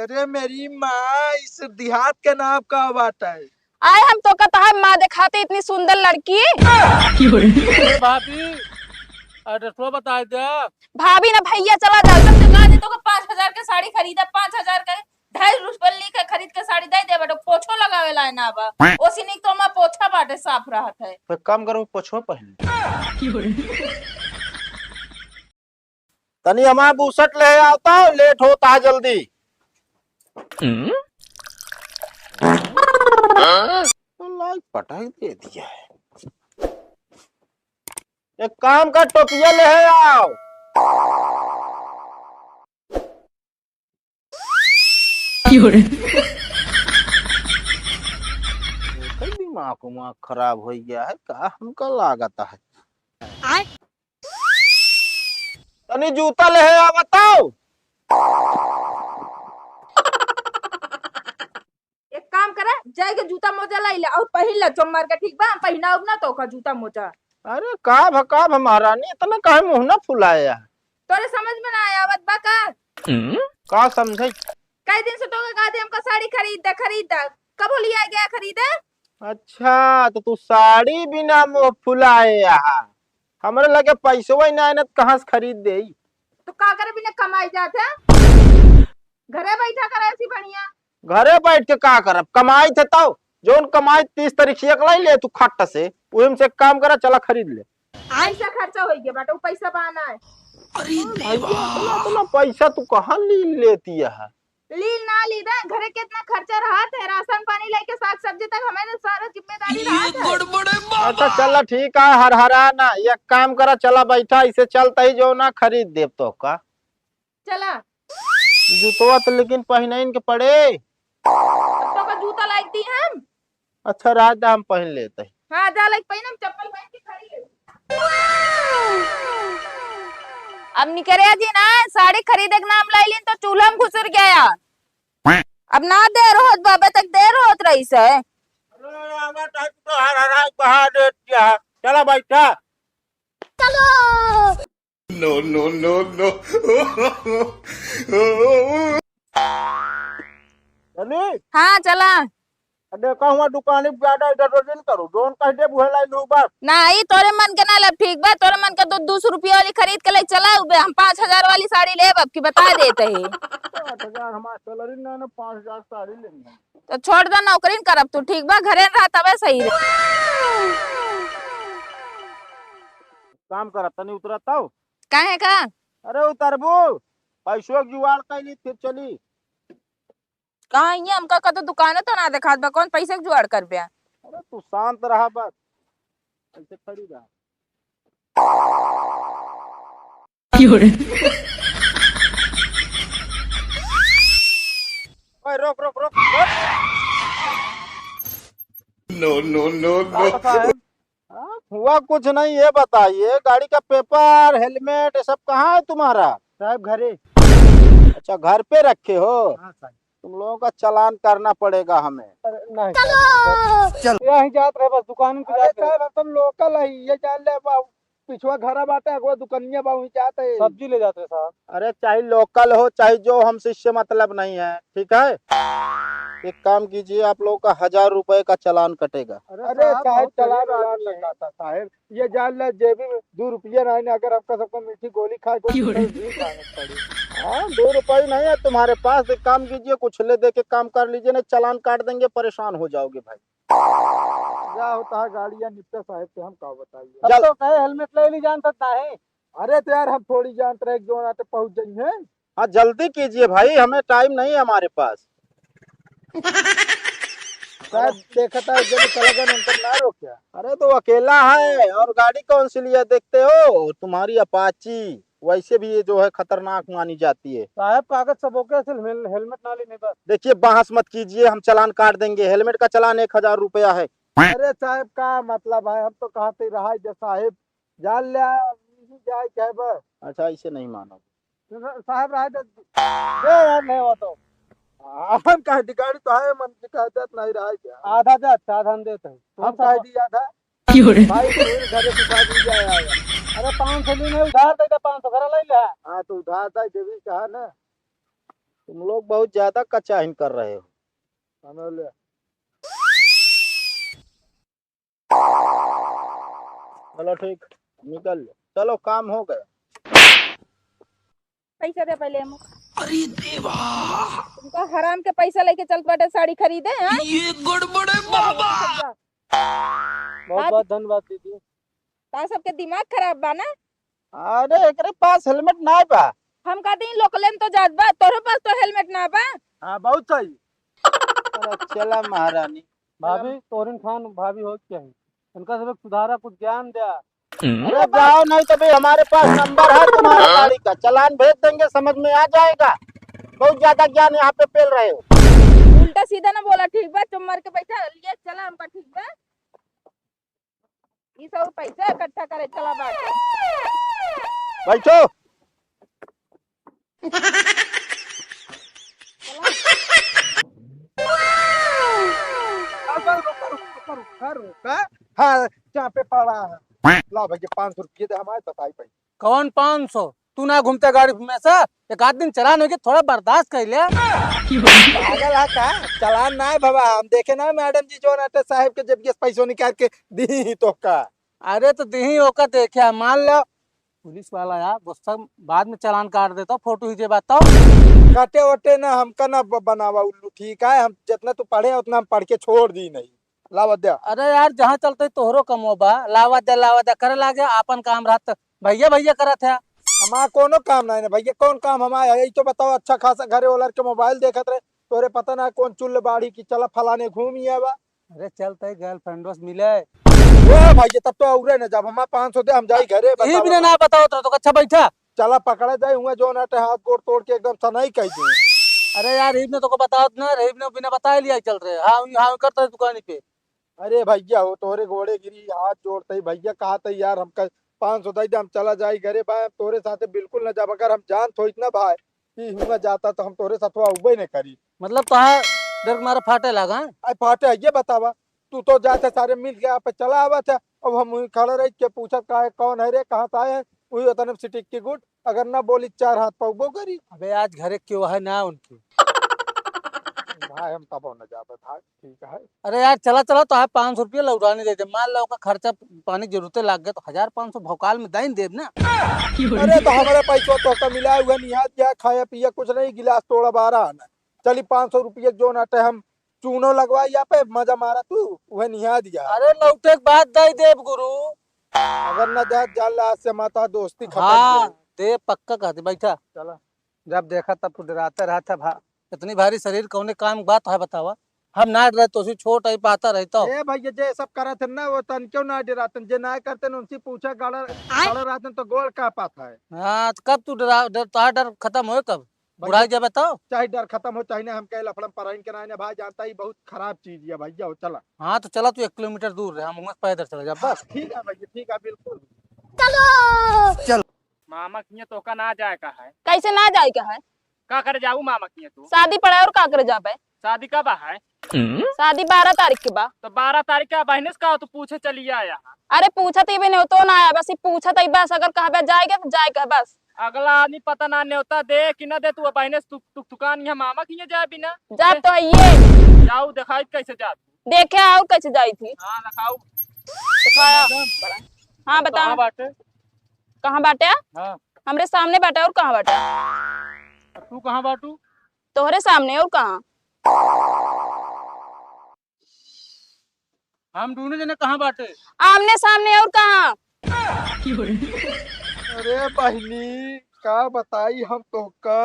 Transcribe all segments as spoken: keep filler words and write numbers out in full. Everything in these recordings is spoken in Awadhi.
अरे मेरी माँ, इस देहात का नाम का बात है? आए हम तो कहता है माँ दिखाते इतनी सुंदर लड़की। अरे भाभी, address-वा बताइ दे। भाभी ना भैया चला जाओ, जब से कहा दे तो पाँच हजार के साड़ी खरीदा, पाँच हजार के ढाई रुपये ली के खरीद के साड़ी दे दे, बेटा पोछो लगावे ला ना बा। ओसी निक तो हमार पोछा बाटे साफ रहत है। तो काम करो, पोछो पहन ले। तनी हमार बुसट ले आवता, late होता है जल्दी। तो लाइट पटाई दे दिया है। एक काम कर, टोपिया ले आओ। क्यों रे? एकर दिमाग उमाग खराब हो गया है का, हमका लागत है। आय। तनी जूता ले आओ, बताओ। एक काम करे, जाए के जूता मोजा लाई ले और पहिन ले चोम्मर के, ठीक बा? हम पहिनाउब ना तो का जूता मोजा। अरे का भ, का भ महारानी, इतना काहे मुंह ना फुलाया? तोरे समझ में ना आया आवत बा का? का समझे? कई दिन से तोके कहा दे हमका साड़ी खरीद दे, खरीद दे, कब लिया गया खरीदे? अच्छा, तो तू साड़ी बिना मुंह फुलाए यहाँ, हमरे लगे पैसवा ही ना है, ना तो कहाँ से खरीद दे? तो का करे बिना कमाई जात है? घरे बैठा करे ऐसी बढ़िया। घरे बैठ के का करब? कमाई थे तब, जौन कमाई तीस तारीख से एक लाई ले तू खट्ट से, उही में से एक काम करा, चला खरीद ले। पैसा खर्चा हो गया बाटे, वो पैसा बहाना है। अरे भाई, देवा। इतना, इतना पैसा तू कहाँ ली लेती है? ली ना ली दे, घरे कितना खर्चा रहत है, राशन पानी लेके साग सब्जी तक हमें तो सारा जिम्मेदारी ये रहत है। गड़बड़े बाबा। अच्छा चला ठीक है, हरहरा ना, एक काम करा, चला बैठा, इसे चलता ही जो ना खरीद देब तो का। चला। जूतवा तो लेकिन पहिनइन के पड़े। अब तो का जूता लाइक दी हम। अच्छा, रात हम पहिन लेते हैं। हाँ, जा लाइक पहिन, हम चप्पल पहन के खड़ी है। अब निकरे जी ना, साड़ी खरीदे के नाम लाइलिन तो चूल्हा में घुसुर गया। अब ना देर होत बाबे तक देर होत रही से। अरे, आवा टाइम तो हर हर बहा देती है। चला बैठा। चलो। No, no, no, no। चली? हाँ, चला। अरे, कहूँ दुकानी पे ज्यादा इधर उधर नहीं करो, जौन कह दे, उहे लाई लू बस। ना, ई तोरे मन के ना लेब, ठीक बा? तोरे मन के तो दो सौ रुपया वाली खरीद के ले चला, उबे हम पाँच हजार वाली साड़ी लेब, अब की बता देते ही। पाँच हजार हमार salary ना, ना, पाँच हजार साड़ी लेनी है। तो छोड़ दे, नौकरी न करब तू, ठीक बा? घरे रह, तबे सही रहे। काम करत तनी उतरत हौ। काहे का? अरे उतरबू, पैसो के जुगाड़ कैली, फिर चली। कहाँ ये हमका कतो दुकानो तो ना देखात बा, कौन पैसे के जुगाड़ करबे? अरे तू शांत रहा बस, ऐसे खड़ी रहा। क्यों रे? ओए, रोक, रोक, रोक, रोक। No, no, no, no। का पता है? हाँ, हुआ कुछ नहीं, ये बताइए, गाड़ी का paper, helmet, ये सब कहाँ है तुम्हारा? साहब, घरे। अच्छा, घर पे रखे हो? हाँ, साहब। तुम लोगों का चालान करना पड़ेगा हमें। अरे, नहीं, साहब, नहीं, साहब। चलो। यहीं जात रहे, बस दुकान पे अरे, जात रहे। साहब, हम तो local है, ये जान ले, अब पिछुआ घरा बाटे, अगवा दुकनिया बा, वहीं जात है। सब्जी ले जात रहे, साहब। अरे, चाहे local हो, चाहे जो, हमसे इससे मतलब नहीं है, ठीक है? एक काम कीजिए, आप लोगों का हजार रुपए का चालान कटेगा। अरे, अरे, साहब, साहब, बहुत चालान गरीब वालान आदमी है। नहीं आता, साहब। ये जान ले, जेबी में दो रुपया नहीं, अगर आपका सबका मीठी गोली खाए को क्यों रे? तो भी खाना पड़ी। हाँ, दो रुपये नहीं है तुम्हारे पास, एक काम कीजिए, कुछ ले दे के काम कर लीजिए, नहीं चालान काट देंगे, परेशान हो जाओगे भाई। क्या होता है गाड़ियाँ निपटा साहब से, हम का बताइए। अब जल- तो कहे helmet ले ली जान सकता है। अरे तो यार हम थोड़ी जानत रहे, जो आते पहुँच जाइए। हाँ, जल्दी कीजिए भाई, हमें time नहीं है हमारे पास। साहब, देखा था, जब चला गया, नंबर ना रोक्या। अरे, तो अकेला है और गाड़ी कौन सी लिया, देखते हो, तुम्हारी Apache, वैसे भी ये जो है खतरनाक मानी जाती है। साहब, कागज सब OK, सिर्फ हेल-, helmet ना लेने बस। देखिए, बहस मत कीजिए, हम चालान काट देंगे, helmet का चालान एक हजार रुपया है। अरे साहब, का मतलब है, हम तो कहते रहा जे साहब, जान ले, यही जाए के है बस। अच्छा, इसे नहीं मानो। तो सा-, साहब रहा दे, दे यार, ले वो तो। हम कह दी, गाड़ी तो है, मन के कह देत नहीं रहा क्या? आधा दे, अच्छा, आधा हम देते हैं। हम कह दी आधा। क्यों रे? भाई, तू घरे से साथ ही जाए आया। अरे, पाँच सौ ली नहीं, उधार दे दे, पाँच सौ घर ले ले। हाँ, तो उधार दे देवी कहा ना। तुम लोग बहुत ज्यादा कचाहिन कर रहे हो। चलो ठीक, निकल ले। चलो, काम हो गया। पैसा दे पहले हम। अरे देवा। तुमका हराम के पैसा लेके चलत बाटे साड़ी खरीदे, हाँ? ये गड़बड़ है बाबा। बहुत बहुत धन्यवाद दीदी। ता सबके दिमाग खराब बा ना? अरे एकरे पास हेलमेट नाय बा। हम कहते हैं लोकले में तो जात बा, तोरे पास तो हेलमेट ना बा। हाँ, बहुत सही। अरे चला महारानी। भाभी, तोरिन खान भाभी हो क्या है? इनका सब सुधारा, कुछ ज्ञान द्या। अरे जाओ, नहीं तो भाई हमारे पास नंबर है तुम्हारे गाड़ी का, चालान भेज देंगे, समझ में आ जाएगा। बहुत ज्यादा ज्ञान यहाँ पे पेल रहे हो। उल्टा सीधा ना बोला, ठीक बा? चुप मार के बैठा, लिए चला हमका, ठीक बा? ई सब पैसा इकट्ठा करे चला बाटे। बैठो। रुका, रुका, रुका, रुका, रुका। हाँ, जहाँ पे पड़ा है। ला भैया, पाँच सौ रुपये दे, हमारे बताई भाई। कौन पाँच सौ? तू ना घूमते गाड़ी में से, एक आध दिन चलान होइगे, थोड़ा बर्दाश्त कर ले। पागल है का? चलान ना है बाबा, हम देखे ना मैडम जी जो नाटे साहब के जेब से पैसो निकाल के दी ही तो का। अरे तो दी ही ओका देखे, मान लो पुलिस वाला यार गुस्सा बाद में चलान काट देता, फोटो ही जे बताओ। काटे ओटे ना हमका ना ब-, बनावा उल्लू, ठीक है? हम जितना तू पढ़े उतना हम पढ़ के छोड़ दी नहीं। लावा द्या। अरे यार, जहाँ चलते तोहरो कमो बा, लावा द्या, लावा द्या करे लागे, आपन काम रहत भैया भैया करत है। हमार कोनो काम नहीं ना भैया, कौन काम हमार है? यही तो बताओ, अच्छा खासा घरे ओलर के मोबाइल देखत रहे, तोरे पता ना कौन चुल्ल बाढ़ी की चला फलाने घूम ही आवा। अरे चल तई गर्लफ्रेंडो से मिले। ओ भैया, तब तो औरे न जब हमार पाँच सौ दे, हम जाई घरे, ई बतावा। बिना ना बताओ तो, तो अच्छा बैठा। चला पकड़ा जाए, हुआ जो नाटे हाथ गोड़ तोड़ के एकदम सनाई कह दे। अरे यार, इबने तोको बतावत ना रहे, इबने बिना बताए लिया चल रहे। हाँ, हाँ, करत रहे दुकानी पे। अरे भैया हो, तोरे गोड़े गिरी, हाथ जोड़ते ही भैया, कहा थे यार, हमका पाँच सौ दे दे, हम चला जाई घरे भाई, हम तोरे साथे बिल्कुल ना जाब। अगर हम जानत होइत ना भाई कि हुआ जाता तो हम तोरे साथ अउबे न करी। मतलब तोहार डर के मारे फाटे लागा, हैं? अरे फाटे है, ये बतावा, तू तो जाते सारे मिल गया पे चला आवा था, अब हम वहीं खड़े रह के पूछत का है, कौन है रे, कहाँ से आए हैं, वही उतने में सिटिक की गुट, अगर ना बोली चार हाथ पौबो करी। अबे आज घरे क्यों है ना उनकी? भाई हम तबो न जाबे भाई, ठीक है। अरे यार चला चला, तो है पाँच सौ रुपया लौटाने दे दे, मान लो का खर्चा पानी जरूरते लाग गए तो हजार पाँच सौ भौकाल में दाइन देब ना। अरे तो हमारे पैसों तो का मिला हुआ निहार क्या खाया पिया कुछ नहीं, गिलास तोड़ा बारह आना। चली पाँच सौ रुपया जो नाटे हम चूनो लगवा यहाँ पे मजा मारा तू, वह निहार दिया। अरे लौटे के बाद दाई देब गुरु। अगर न जात जान ला आज से माता दोस्ती खत्म हाँ, हो। दे पक्का कहते बैठा। चला। जब देखा तब तू डराते रहता भा। इतनी भारी शरीर कौने काम बात है बतावा? हम ना डरे तो सी छोट आई पाता रहता। ए भैया जे सब करत है ना वो तन क्यों ना डरातन, जे ना करते ना उनसे पूछा गाड़ा आय? गाड़ा रहतन तो गोड़ का पाता है। हाँ, तो कब तू डरा, डर, तोहार डर खत्म होए कब? भैया, बुढ़ाई जब बताओ। चाहे डर खत्म हो, चाहे ना, हम कहे लफड़म पराइन के ना, ना भाई, जानता ही बहुत खराब चीज है भैया, हो चला। हाँ, तो चला, तू एक किलोमीटर दूर रहे, हम वहाँ पैदल चला जा, बस। ठीक है भैया, ठीक है, बिल्कुल। चलो। चल। मामा किया तो का ना जाए का है? कैसे ना जाए का है? का करे जाऊ मामा किया तू? शादी पड़ा और का करे जाबे? शादी कब है? शादी बारह तारीख के बा। तो बारह तारीख के बहिने से कहा तू पूछे चली आया। अरे पूछत ही भी नहीं हो तो ना आया, बस ये पूछत ही बस, अगर कहबे जाए के तो जाए के बस। अगला आदमी पता ना न्योता दे कि ना दे, तू बहिने से तू, तू, दुकान यहाँ मामा के यहाँ जाए बिना। जात तो है ये। जाऊ देखाई कैसे जात। देखे और कैसे जाई थी। हाँ, दिखाऊ। दिखाया। हाँ, बता। कहाँ बाटे? कहाँ बाटे? हाँ। हमरे सामने बाटे और कहाँ बाटे? अब तू कहाँ बाटू? तोहरे सामने और कहाँ? हम दोनों जने कहाँ बाटे? आमने सामने और कहाँ? अरे बहिनी, का बताई हम तोहका।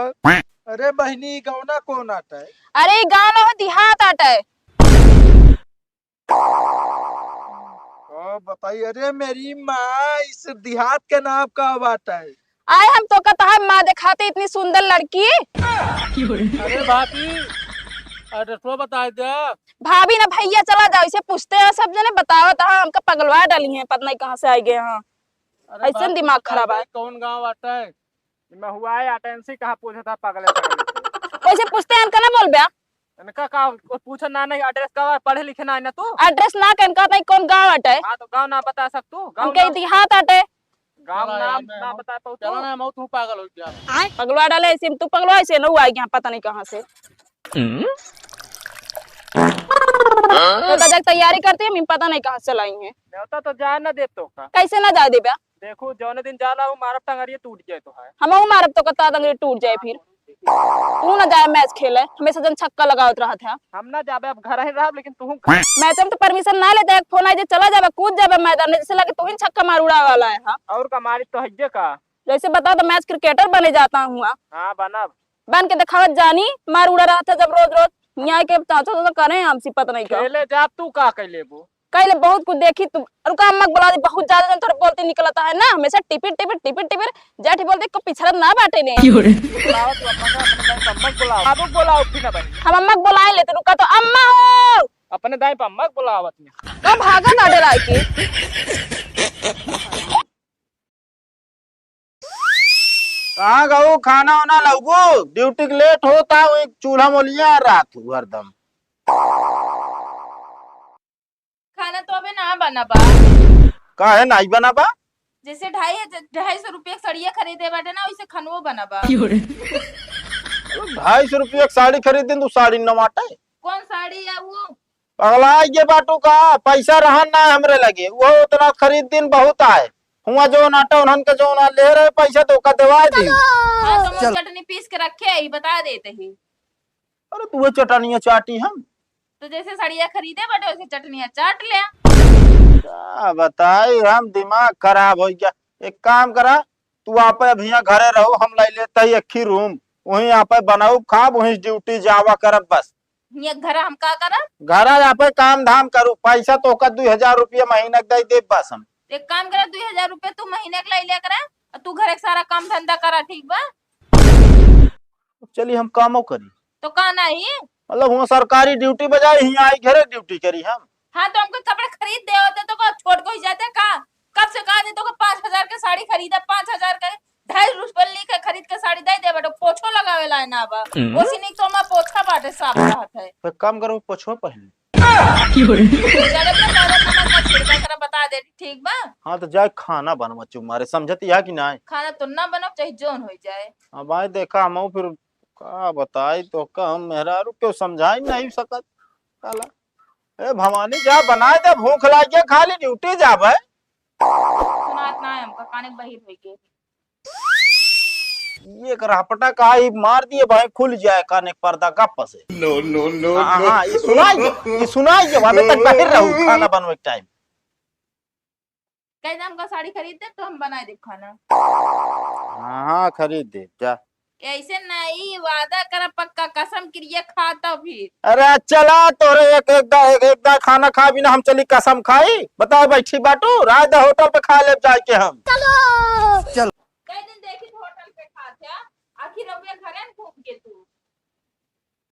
अरे बहिनी, ई गौना कौन आटे? अरे ई गाँव न हो, देहात आटे। का बताई, अरे मेरी माँ, इस देहात के नाम का बाटे? आए हम तोका तहार माँ देखाते, इतनी सुंदर लड़की। अरे भाभी, एड्रेसवा बताई दे। भाभी ना भैया चला जाओ, इसे पूछते हैं सब जने, बतावत हैं, हमका पगलवा डाली हैं, पता नहीं कहाँ से आइ गए हैं। अरे ऐसे भाभी, दिमाग खराब है। कौन गाँव आटे? मैं हुआ है अटेंसी कहाँ पूछे था पागल है, पागल है। वैसे पूछते हैं, इनका ना बोल बे। इनका का, वो पूछो ना, नहीं, एड्रेस का, पढ़े लिखे ना है ना तू? एड्रेस ना के इनका नहीं, कौन गाँव आटे? हाँ, तो गाँव ना बता सक तू? गाँव हमके ना देहात आटे। गाँव चला नाम यार, मैं ना हम, बताए पाऊ चला तो? ना, हम तू पागल हो गया। पगलवा डाले ऐसे, तू पगलवा ऐसे ना हुआ यहाँ, पता नहीं कहाँ से। हम्म? तो का जग तैयारी करती है, हम पता नहीं कहाँ से लाई हैं। नेवता तो जाए ना दे तो का। कैसे ना जाए देबा? देखो, जौने दिन जाला हो, मारब टंगरिये टूट जाए तो है। हमहू मारब तो कत्ता टंगरी टूट जाए फिर। तू ना जाए मैच खेले, हमेशा जन छक्का लगावत रहत है। हम ना जाबे, अब घर ही रहब, लेकिन तू मैच में तो परमिशन ना लेते, एक फोन आई जे चला जाबे, कूद जाबे मैदान में, जैसे लगे तू ही छक्का मार उड़ा वाला है। हाँ, और का मारी तो हइये का। जैसे बता तो मैच क्रिकेटर बने जाता हूँ। हाँ, बनब। बन के दिखावत जानी, मार उड़ा रहत है जब रोज रोज। यहाँ के चाचा तो करे हमसे पता नहीं का। खेले जा, तू का कह लेबू? कह ले बहुत कुछ देखी तू। रुका, अम्मा को बुला दे, बहुत ज्यादा जन तोरे बोलते निकलता है ना, हमेशा टिपिर टिपिर टिपिर टिपिर। जेठ बोलते को पिछड़त ना बाटे ने। क्यों रे? बुलाओ तू अम्मा का, अपने दाई अम्मा को बुलाओ। बाबू को बुलाओ फिर ना बनी। हम अम्मा को बुलाए लेते, रुका तो अम्मा हो। अपने दाई पे अम्मा को बुलाओ अपने। का भागा ना डरा के। कहाँ गऊ खाना वाना लउबू? ड्यूटी के लेट होता, वो एक चूल्हा मोलिया रात हो हरदम। खाना तो अबे ना बना बा। काहे नाई बना बा? जैसे ढाई हजार, ढाई सौ रुपया के सड़िया खरीदे बाटे ना, वैसे खनवो बना बा। ढाई सौ रुपया के साड़ी खरीद दिन, तू साड़ी न बाटे। कौन साड़ी है वो? पगला ये बाटू का, पैसा रहन ना हमरे लगे, वो उतना खरीद दिन बहुत आए। हुआ जो नाटा उन्हन के जो ना ले रहे पैसा तो का देवा दी। हाँ, तो हम चटनी पीस के रखे ही, बता देते ही। अरे तू वो चटनिया चाटी हम। तो जैसे सड़िया खरीदे बटे वैसे चटनिया चाट ले। का बताई हम, दिमाग खराब हो गया। एक काम करा, तू आप अभी यहाँ घरे रहो, हम लाई लेते ही एक ही रूम, वहीं आप बनाऊ खाब, वहीं ड्यूटी जावा करब बस। ये घर हम का करब? घर आप काम धाम करू, पैसा तो का दुई हजार रुपया महीना के दे देब बस हम। एक काम करा, दुई हजार रुपया तू महीने के लाई ले करा, और तू घर के सारा काम धंधा करा, ठीक बा? चली हम कामो करी। तो का नहीं? मतलब हुआ सरकारी ड्यूटी बजाए, हियाँ आई घरे ड्यूटी करी हम। हाँ, तो हमको कपड़े खरीद दे होते तो का छोट को ही जाते का? कब से कहा दे तो का पाँच हजार के साड़ी खरीदा, पाँच हजार के, ढाई रुपये ली के खरीद के साड़ी दे दे, बेटो पोछो लगावे ला ना बा। हम्म। ओसी नहीं तो मैं पोछा बाटे साफ रहत है। तो काम करो, पोछो पहन। जरूरत ना, जरूरत ना, मत छिड़का करा, बता दे, ठीक बा? हाँ, तो जाए खाना बनवा चुम्मा रे, समझत या कि नाय? खाना तो ना बनब, चाहे जोन हो जाए। अब आए देखा, हम फिर का बताई तो का, हम मेहरारू क्यों समझाई नहीं सकत। काला, ए भवानी, जा बनाए दे, भूख लाग गया, खाली ड्यूटी जाबे। सुनात ना है हमका, काने के बहिर होई के। ये एक रपटा का ही मार दिए भाई, खुल जाए काने के पर्दा गप से। No, no, no, हाँ, no। हाँ, ये सुनाई के, ये सुनाई के, अबे तक बाहर रहू खाना बनवे के टाइम। कह दे हमका साड़ी खरीद दे तो हम बनाए दे खाना। हाँ, हाँ, खरीद दे, जा। ऐसे नहीं, वादा करा पक्का, कसम किरिया खा तो फिर। अरे चला, तोरे एक, एक दा, एक, एक दा खाना खा बिना हम चली कसम खाई? बताओ बैठी बाटू, राय दा होटल पे खा ले जाए के हम। चलो।